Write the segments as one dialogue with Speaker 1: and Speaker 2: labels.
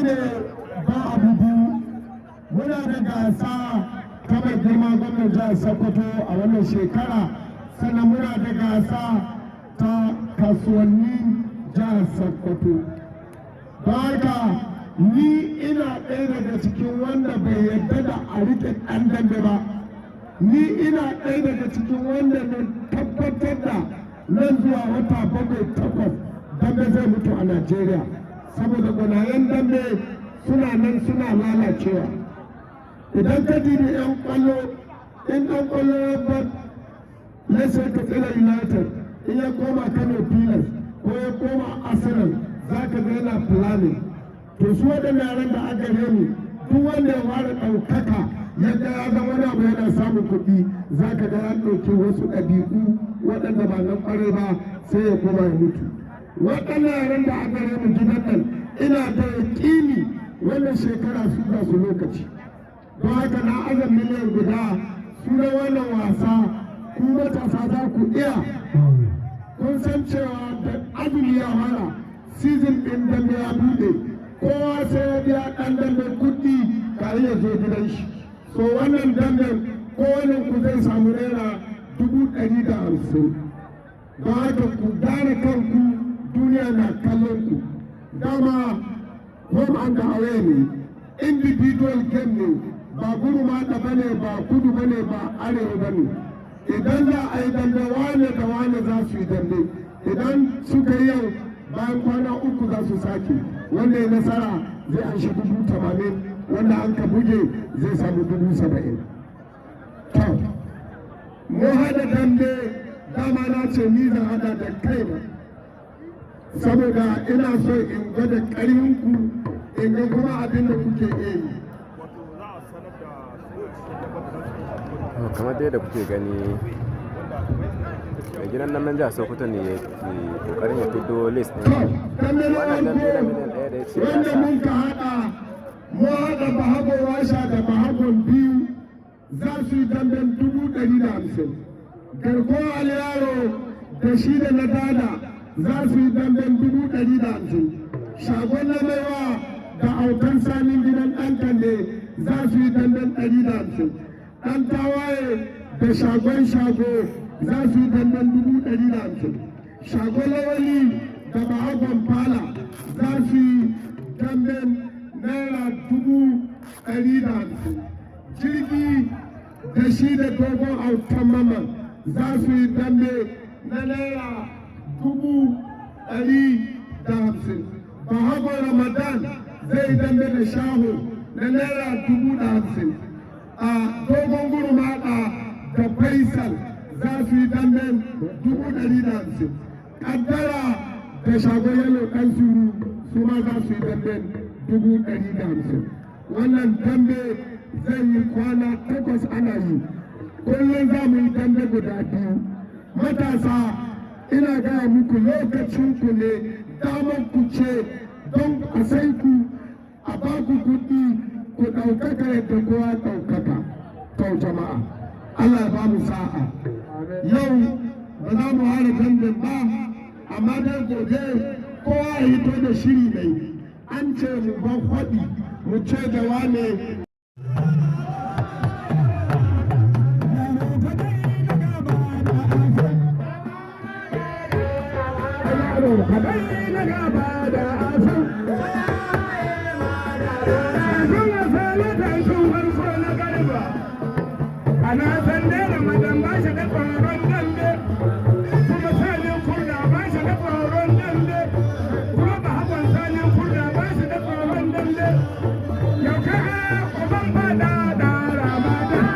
Speaker 1: Shine ba abu biyu, muna da gasa ta mai girma gwamnan jihar Sokoto a wannan shekara, sannan muna da gasa ta kasuwannin jihar Sokoto. Don haka ni ina ɗaya daga cikin wanda bai yarda da a rike ɗan dambe ba. Ni ina ɗaya daga cikin wanda na tabbatar da nan zuwa wata 7, 8, dambe zai mutu a Najeriya, saboda gwanayen dambe suna nan suna lalacewa. Idan ka dibi 'yan kwallo, in ɗan kwallo ya bar, let's say, Katsina United, in ya koma Kano Pillars ko ya koma Arsenal, za ka ga yana planning. To, su waɗannan yaran da aka reni, duk wanda ya fara ɗaukaka, yadda ya ga wani abu yana samun kuɗi, za ka ga ya ɗauki wasu ɗabi'u waɗanda ba nan ƙwarai ba, sai ya koma ya mutu. Waɗannan yaran da aka reni gidan nan, ina da yaƙini wannan shekara su za su lokaci. Don haka na aza miliyan 1 suna wannan wasa. Ku matasa za ku iya. Kun san cewa da azumi ya fara, season ɗin dambe ya buɗe, kowa sai ya biya ɗan dambe kuɗi kafin ya zo gidan shi. So wannan damben, kowane ku zai samu ₦150,000. Don haka ku gane kanku, duniya na kallon ku. Dama home and away ne, individual game ne, ba Gurumada bane, ba kudu bane, ba arewa bane. Idan za a yi dambe, wane da wane za su yi dambe. Idan suka yi yau, bayan kwana 3 za su sake. Wanda ya nasara zai anshi 80,000, wanda an ka buge zai samu 70,000. To, mu haɗa dambe, dama na ce ni zan haɗa da kaina, saboda ina so in gwada ƙarfinku, in ga kuma abin da kuke iya yi.
Speaker 2: Wato za a sanar da su.
Speaker 3: Kamar dai da kuke gani, mai gidan nan jihar Sokoto ne ya ke kokarin ya fito list
Speaker 1: To,
Speaker 3: din
Speaker 1: dambe na
Speaker 3: wannan dambe na
Speaker 1: farko
Speaker 3: miliyan 1 da ya ce ya
Speaker 1: wanda
Speaker 3: sa.
Speaker 1: mun ka haɗa, mu haɗa Bahago Washa da Bahagon biyu, za su yi damben 150,000. Garkuwa Aliyaro da shi da na Dada za su yi damben 150,000. Shagon na Maiwa da Autan Sanin gidan ɗan Kande za su yi damben 150,000. Ɗan Tawaye da Shagon Shago za su yi damben 150,000. Shagon Lawali da Bahagon Fala za su yi damben ₦150,000. Jirgi da shi da Dogon Autan Mama za su yi dambe na ₦150,000. Bahagon Ramadan zai yi dambe da Shaho na ₦50,000. A Dogon Gurumada da Faisal za su yi damben 150,000. Kaddara da Shagon Yalo ɗan Suru su ma za su yi damben 150,000. Wannan dambe zai yi kwana 8 ana yi, kullum za mu yi dambe guda biyu. Matasa, ina gaya muku, lokacin ku ne, damar ku ce, don a sai ku a ba ku kuɗi, ku ɗaukaka yadda kowa ɗaukaka. To jama'a, Allah ya ba mu sa'a. Yau ba za mu hana damben ba, amma dai gobe kowa ya hito da shiri mai. An ce mu ban faɗi, mu ce da wane.
Speaker 4: Ana sande da madan ba shi da tsoron dambe, kuma Sanin Kurda ba shi da tsoron dambe, kuma ba hakan Sanin Kurda ba shi da tsoron dambe. Yau ka uban fada da Ramadan.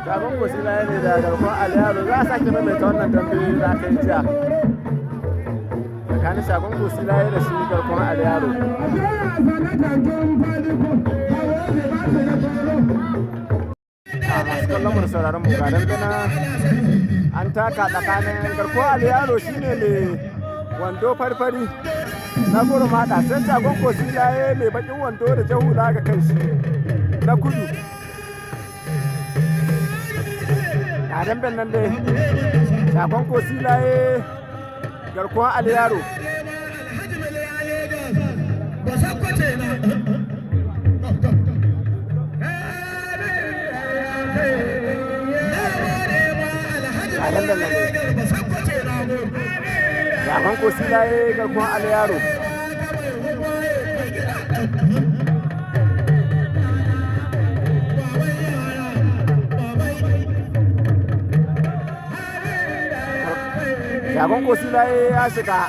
Speaker 3: Shagon Kosila ne da garkuwar Aliyaro. Za a sake maimaita wannan dambe da aka yi jiya tsakanin Shagon Kosila da shi garkuwar Aliyaro. A masu kallon mu da sauraron mu, ga dambe na an taka tsakanin garkuwar Aliyaro, shine mai wando farfari na gurmada, sai Shagon Kosila mai bakin wando da jahula ga kan shi na kudu. A damben nan dai, Shagon Kosilaye, garkuwar Aliyaro. A damben nan dai, Shagon Kosilaye, garkuwar Aliyaro. Shagon Kosilaye ya shiga,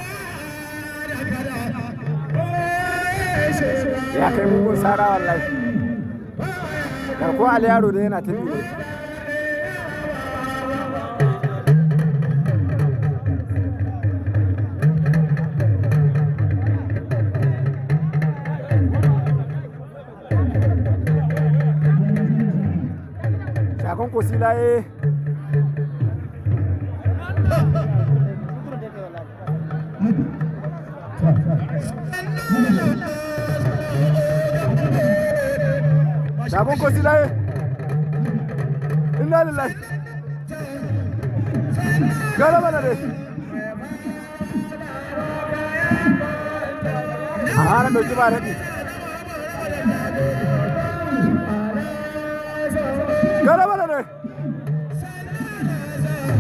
Speaker 3: ya kai mugun sara wallahi. Garkuwar Aliyaro da yana tafi ne. Shagon Kosilaye. Shagon Kosilaye, inna lillahi, galaba na dai a hana ɗauki ba daɗi. Galaba na dai,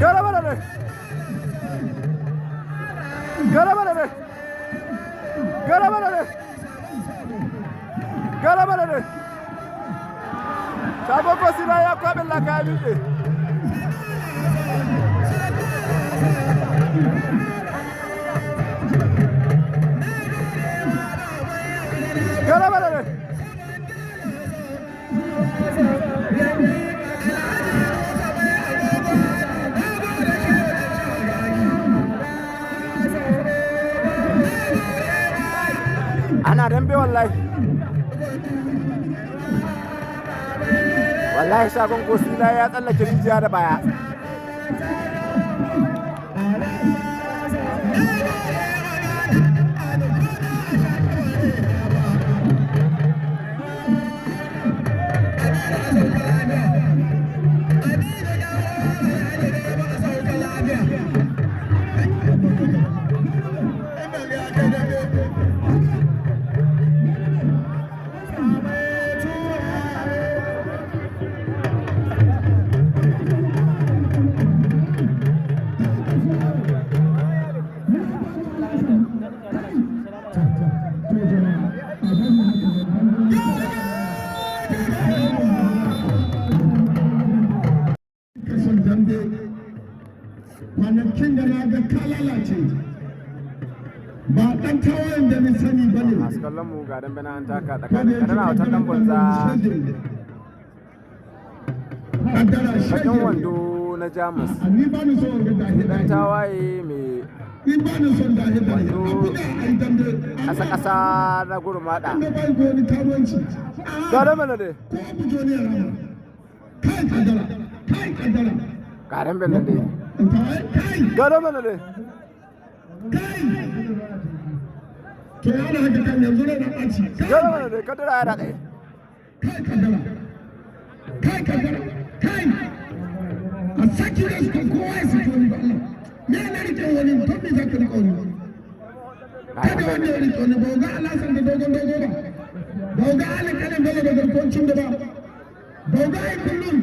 Speaker 3: galaba na dai, galaba na dai, galaba na dai, galaba na dai. Shagon Kosilaye ya kwaɓin laka, ya miƙe. Galaba na dai. Ana dambe wallahi, wallahi Shagon Kosila ya tsallake rijiya da baya.
Speaker 1: Kasan dambe kwanakin da na ga ka lalace, ba ɗan tawayen da ni sani ba ne.
Speaker 3: Masu kallon mu, ga dambe na an taka tsakanin Kadana Autan Dan Bunza.
Speaker 1: Kaddara
Speaker 3: bakin
Speaker 1: shege.
Speaker 3: wando na Jamus.
Speaker 1: Ni ba ni son ga dahe
Speaker 3: Dan
Speaker 1: dahe.
Speaker 3: tawaye mai
Speaker 1: Ni ba ni son dahe dahe.
Speaker 3: Wando.
Speaker 1: A buga a yi dambe.
Speaker 3: ƙasa-ƙasa na Gurmada.
Speaker 1: Dambe bai ko wani karuwanci.
Speaker 3: Ga dambe nan dai.
Speaker 1: Ko abu joni ya rama. Kai kaddara. Kai kaddara.
Speaker 3: Ga dambe nan dai.
Speaker 1: Dan tawaye kai.
Speaker 3: Ga dambe nan dai.
Speaker 1: Kai. To yana haka kan yanzu rai na ɓaci.
Speaker 3: Ga
Speaker 1: Kai.
Speaker 3: dambe nan dai. Kaddara ya daɗe.
Speaker 1: Kai kaddara. Kai kaddara. Kai. A saki da su kowa ya saki wani ba Allah. Me na rike wani, don me za ka rike wani?
Speaker 3: Ga
Speaker 1: Kada
Speaker 3: dambe
Speaker 1: wanda ya
Speaker 3: nan.
Speaker 1: rike wani, ba ga alasan da dogon dogo ba. Ba ga alƙalin bello da garkuwancin da ba. Ba ga ai kullum.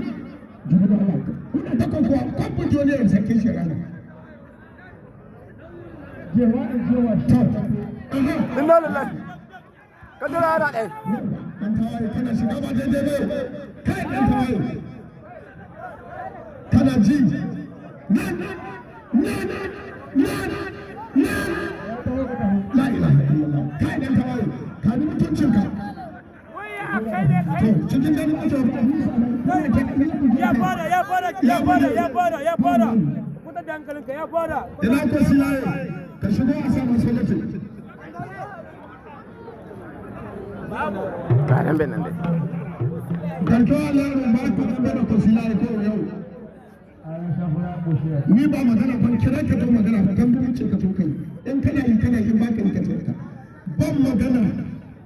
Speaker 1: Jibi da Allah. Kuna ta kokowa, kwamfu joni ya sake shi rana. To, aha.
Speaker 3: Inna lillahi. Kaddara ya daɗe.
Speaker 1: Dan tawaye kana shiga ba daidai ba. Kai dan tawaye. Kana ji. Nan, nan, nan, nan. La ilaha illallah. Kai dan tawaye. Ka bi mutuncinka. To, cikin ganin ake.
Speaker 2: Ya fara, ya fara, ya fara, ya fara, ya fara. Kuta da hankalinka, ya fara.
Speaker 1: Ina ko silaye, ka shigo a sa masu lokaci.
Speaker 3: Ga dambe nan dai.
Speaker 1: Garkuwa yaro ba ku dambe da ko silaye ko yau. Ni ba magana ban kira ka to magana ba, dan ce ka to kai. In kana yi kana yi, in ba ka yi ka ce ka. Ban magana,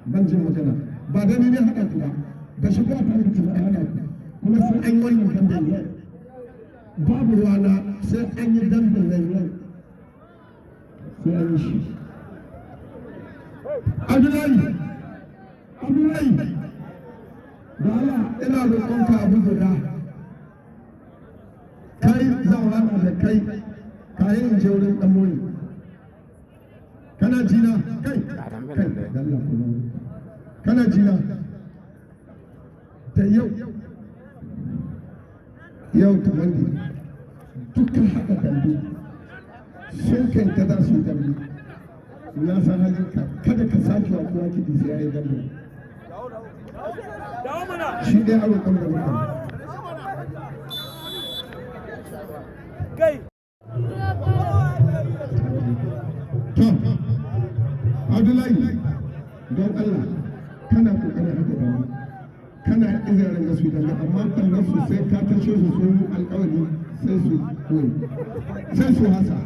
Speaker 1: ban jin magana. Ba da ni ne haɗa ku ba. Da shigo a fara ku haɗa ku. Kuma sai an yi wannan dambe yau. Babu ruwana, sai an yi dambe nan yau. Sai an yi shi. Abdullahi, Abdullahi, da Allah ina roƙonka abu guda. Kai zan rana da kai kayan in je wurin ɗan moyi. Kana jina kai?
Speaker 3: Ga dambe
Speaker 1: Kai,
Speaker 3: nan dai.
Speaker 1: da Allah ku zo. Kana jina? Da yau yau ta wanda dukkan haɗa dambe sun kai ta za su yi dambe. Na san halinka, kada ka sake wa kowa kiɗi sai ya yi dambe.
Speaker 2: Dawo mana.
Speaker 1: Shi dai a roƙon da muka.
Speaker 2: Kai.
Speaker 1: To, Abdullahi, don Allah, kana kokarin haka da ni. Kana izarin ga su da ni, amma ɓannar su sai ka tashe su sun alƙawari sai su koyi. Sai su hasa.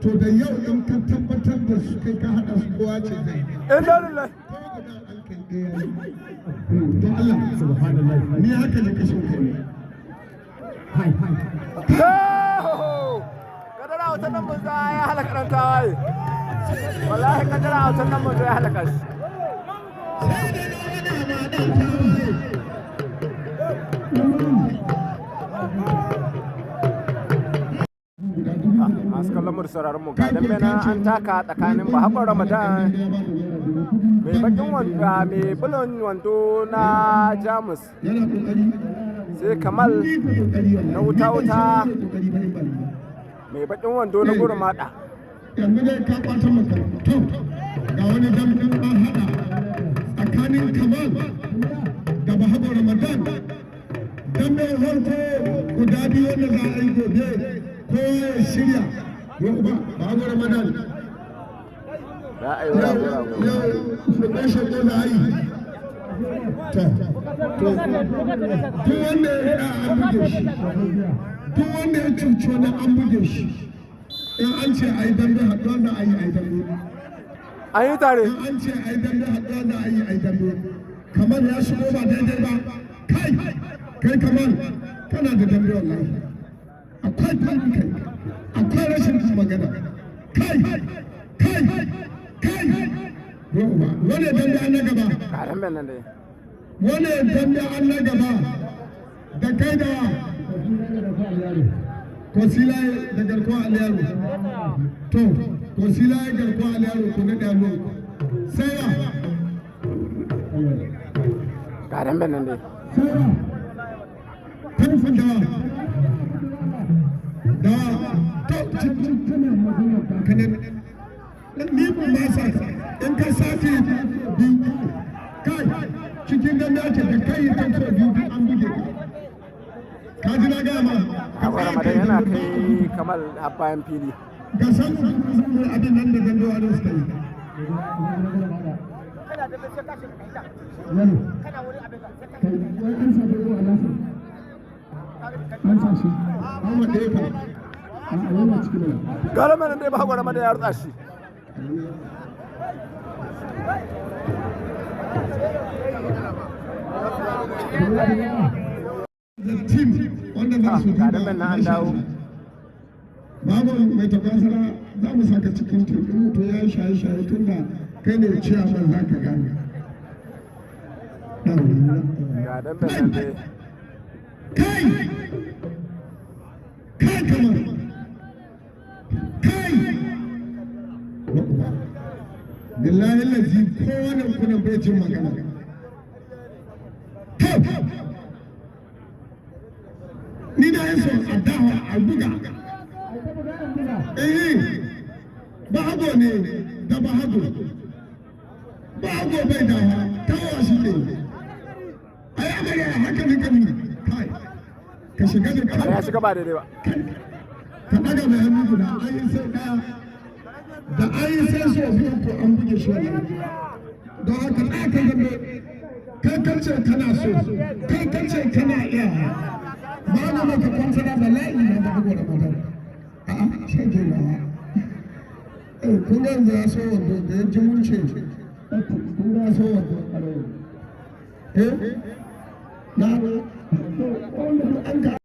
Speaker 1: To da yau in ka tabbatar da su kai ka haɗa su kowa ce zai yi.
Speaker 3: Inna lillahi.
Speaker 1: Ko guda an kai ɗaya yi. Don Allah, subhanallah, ni haka ne kashin kai ne.
Speaker 3: Kaddara wutan nan banza ya halaka dan tawaye. Wallahi kaddara wutan nan banza ya halaka shi.
Speaker 1: Sai da na wani ma ɗan tawaye.
Speaker 3: Masu kallon mu da sauraron mu, ga dambe nan an taka tsakanin Bahagon Ramadan mai bakin wando, mai bulon wando na Jamus,
Speaker 1: Yana kokari.
Speaker 3: sai Kamal
Speaker 1: Ni ko kokari wallahi.
Speaker 3: na wuta wuta
Speaker 1: Ni ban san kokari ba in ba ni ba.
Speaker 3: mai bakin wando na Gurmada.
Speaker 1: Yanzu dai ka kwata maka. To, ga wani dambe an hada tsakanin Kamal da Bahagon Ramadan. Dambe farko guda biyu wanda za a yi gobe, kowa ya shirya. Yau ba Bahagon Ramadan.
Speaker 3: Za a yi
Speaker 1: Yau
Speaker 3: wura wura.
Speaker 1: Yau shirye shirye za a yi. To, duk wanda ya an buge shi, duk wanda ya cuci wani an buge shi. In an ce a yi dambe, haɗuwa za a yi a yi dambe.
Speaker 3: An yi tare.
Speaker 1: In an ce a yi dambe, haɗuwa za a yi a yi dambe. Kamar ya shigo ba daidai ba. Kai, kai kamar kana da dambe wallahi. Akwai farin kai, akwai rashin jin magana. Kai, kai, kai. Wane dambe an na gaba?
Speaker 3: Ga damben nan dai.
Speaker 1: Wane dambe an na gaba? Da kai da Kosilaye da garkuwa Aliyaru. To, Kosilaye, garkuwa Aliyaru, ku naɗe hannu. Sai wa?
Speaker 3: Ga damben nan dai.
Speaker 1: Sai wa? Karfin dawa. Dawa. To, cikin kana magana ba ka ne. Ni ban ba sa in ka sace biyu kai cikin dambe ake da kai ta so biyu duk an buge ka. Ka ji na gaya ma.
Speaker 3: Bahagon Ramadan yana kai Kamal har bayan fili.
Speaker 1: Ga samun abin nan da gando a nan suka yi.
Speaker 5: An sa dogo a nasa, an sa shi.
Speaker 1: Ahmad ɗaya fa.
Speaker 5: A yana cikin mana.
Speaker 3: Ga dambe nan dai, Bahagon Ramadan ya rutsa shi.
Speaker 1: The team wanda za su
Speaker 3: Ga damben nan an dawo.
Speaker 1: Babu mai tafasara, za mu saka cikin team ɗin mutum ya yi shaye-shaye, tun da kai ne ciyaman za ka gane.
Speaker 3: Ga damben nan dai.
Speaker 1: Kai! Kai kamar! Kai! Na uba. Billahi lazi kowane kunan bai jin magana. Kai! Ni na yi son a dawa a buga. Eh, bahago ne da bahago. Bahago bai dawa, tawa shi ke. Ai amarya haka ne kani. Kai, ka shiga da
Speaker 3: Kamar ya
Speaker 1: kai.
Speaker 3: shiga ba daidai ba.
Speaker 1: Ka daga mai hannu guda, an yi sai ɗaya. Da an yi sai so biyu ko an buge shi wannan. Don haka tsaya ka zambe. Kai kace kana so, kai kace kana iya. Ba na maka kwantara bala'i na bahago da madara. A'a, sai ke nawa. Eh, kun ga yanzu ya so wando da ya ji mun ce, kun ga ya so wando. Eh, na wanda an ka